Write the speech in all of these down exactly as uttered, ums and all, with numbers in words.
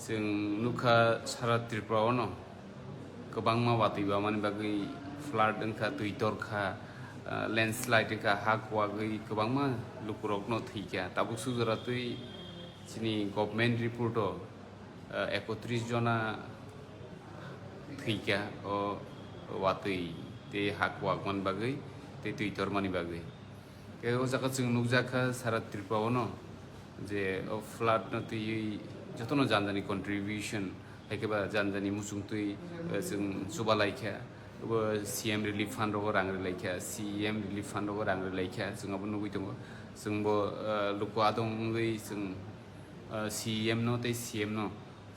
Chwng nukha sara Tripura-o no kwbangma watwi bamani bagwi flood wngkha, twi torkha, ah, landslide wngkha, ha kuwagwi kwbangma lukurokno thwikha. Tabuk sujora twi chini government report-o, ah, ekotris jona thwikha o watwi tei ha kuwakmani bagwi tei twi tormani bagwi. Tei o jaga chwng nukjakha sara Tripura-o no je o flood no twiwi jotono jani jani contribution, hai khe ba jani jani muchung twi, eh, chwng chuba laikha, bo C M relief fund rogo rang rwlaikha, C M relief fund rogo rang rwlaikha, chwng abo nugwi tongo. Chwng bo, eh, luku adong wngwi chwng, eh, C M no tei C M no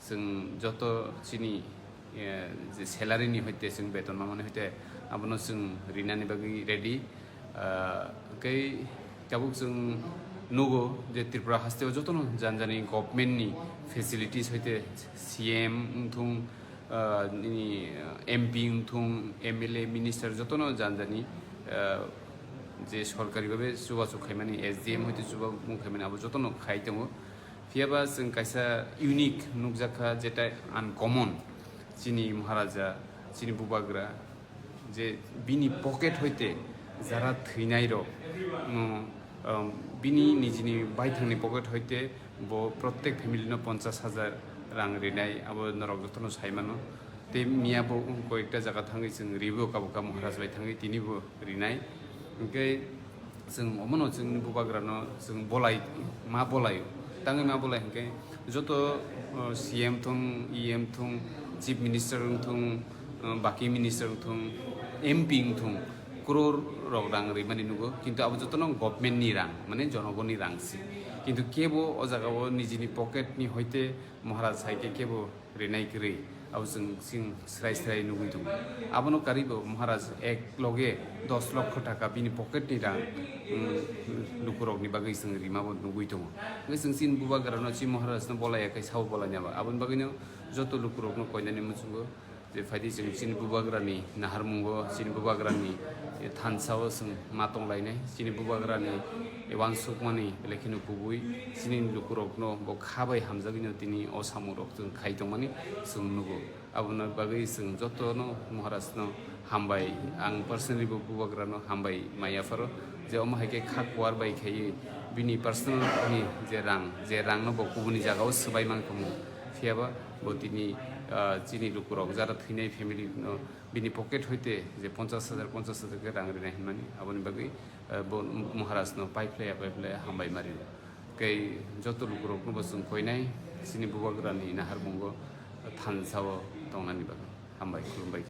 chwng joto chini, eh, je salary ni hoite chwng beton mamani hoite abono chwng rinani bagwi ready. Ah, hwnkhe tabuk chwng nugo je Tripura haste o jotono jani jani government ni facilities hoite C M wngthung, ah, nini, ah, M P wngthung, M L A, minister jotono jani jani, ah, je sorkari babe chubachu khaimani, S D M hoite chubachu khaimani abo jotono khai tongo. Phiyaba chwng kaisa unique nukjakha, jeta uncommon, chini Maharaja, chini Bubagra, je bini pocket hoite jara thwinairok, no, um, bini nijini baithangni pocket hoite bo prottek family no ponchas hajar rang rinai, abo norok jotono saimano. Tei miya bo koyekta jaga thangwi chwng ribo, kabo kabo Maharaj bai thangwi tini bo rinai. Hwnkhe chwng omono chwngni Bubagrano chwng bolai, ma bolai, tangwi ma bolai hwnkhe joto, uh, C M thung, E M thung, Chief Minister wngthung, uh, baki minister wngthung, M P wngthung, crore rok rang rimani nugo, kintu abo jotono government ni rang, mane jonogoni rang si. Kintu kebo o jaga o nijini pocket ni hoite Maharaj hai khe kebo rinai kwrwi, abo chwng, chwng srai srai nugwi tongo. Abono karwi bo Maharaj ek loge dos lokho taka bini pocket ni rang, mm, lukurokni bagwi chwng rima bo nugwi tongo. Hwnkhe chwng chini Bubagrano, chini Maharajno bolai ya khe sabo bolai nai ba. Aboni bagwino joto lukurokno koinani muchungo je phaidi chwng chini Bubagrani naharmungo, chini Bubagrani thansa o chwng ma tonglainai, chini Bubagrani wansukmani belai kheno kubui chini lukurokno bo kha bai hamjagwino tini o samungrok chwng khai tongmani chwng nugo. Aboni bagwi chwng jotono Maharajno hambai, ang personally bo Bubagrano hambai maya pharo, je omo hai khe kha kuar bai khaiwi bini personal ni je rang, je rangno bo kubuni jagao swbai man khamu, phiyaba bo tini, ah, chini lukurok jara thwinai family no bini pocket hoite je ponchas hajar, ponchas hajar khe rang rinai hinmani, aboni bagwi, eh, bo Maharajno paiphlaiya, paiphlaiya hambai mari. Tei joto lukurokno bo chwng koinai chini Bubagrani naharmungo thansa o tongnani bagwi. Hambai, khulumbai.